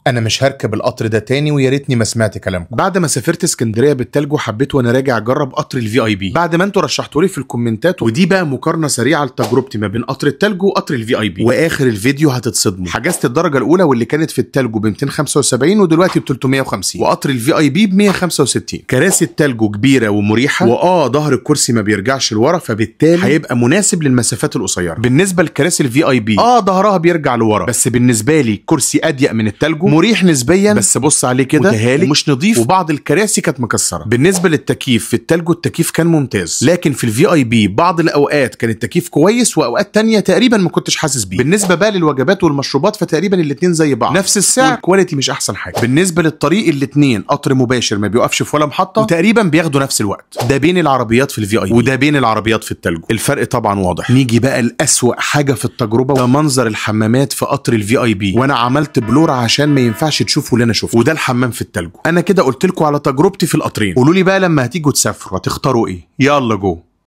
انا مش هركب القطر ده تاني، ويا ريتني ما سمعت كلامكم. بعد ما سافرت اسكندرية بالتلجو حبيت وانا راجع اجرب قطر ال VIP بعد ما انتوا رشحتوا لي في الكومنتات، ودي بقى مقارنة سريعة لتجربتي ما بين قطر التلجو وقطر ال VIP. واخر الفيديو هتتصدموا. حجزت الدرجة الاولى واللي كانت في التلجو ب 275 ودلوقتي ب 350، وقطر ال VIP ب 165. كراسي التلجو كبيرة ومريحه، واه ظهر الكرسي ما بيرجعش لورا، فبالتالي هيبقى مناسب للمسافات القصيرة. بالنسبة لكراسي ال VIP ظهرها بيرجع لورا، بس بالنسبة لي كرسي اضيق من التلجو، مريح نسبيا، بس بص عليه كده متهالك ومش نظيف، وبعض الكراسي كانت مكسرة. بالنسبة للتكييف في التلجو التكييف كان ممتاز، لكن في ال VIP بعض الاوقات كان التكييف كويس واوقات تانية تقريبا ما كنتش حاسس بيه. بالنسبة بقى للوجبات والمشروبات فتقريبا الاثنين زي بعض، نفس السعر، وال quality مش احسن حاجة. بالنسبة للطريق الاثنين قطر مباشر ما بيوقفش في ولا محطة، وتقريبا بياخدوا نفس الوقت. ده بين العربيات في ال VIP وده بين العربيات في التلجو، الفرق طبعا واضح. نيجي بقى لأسوأ حاجة في التجربة، ده منظر الحمامات في قطر ال VIP، وانا عملت blur عشان ما ينفعش تشوفوا اللي انا شفته. وده الحمام في التلجو. انا كده قلت لكم على تجربتي في القطرين، قولوا لي بقى لما هتيجوا تسافروا هتختاروا ايه؟ يلا جو.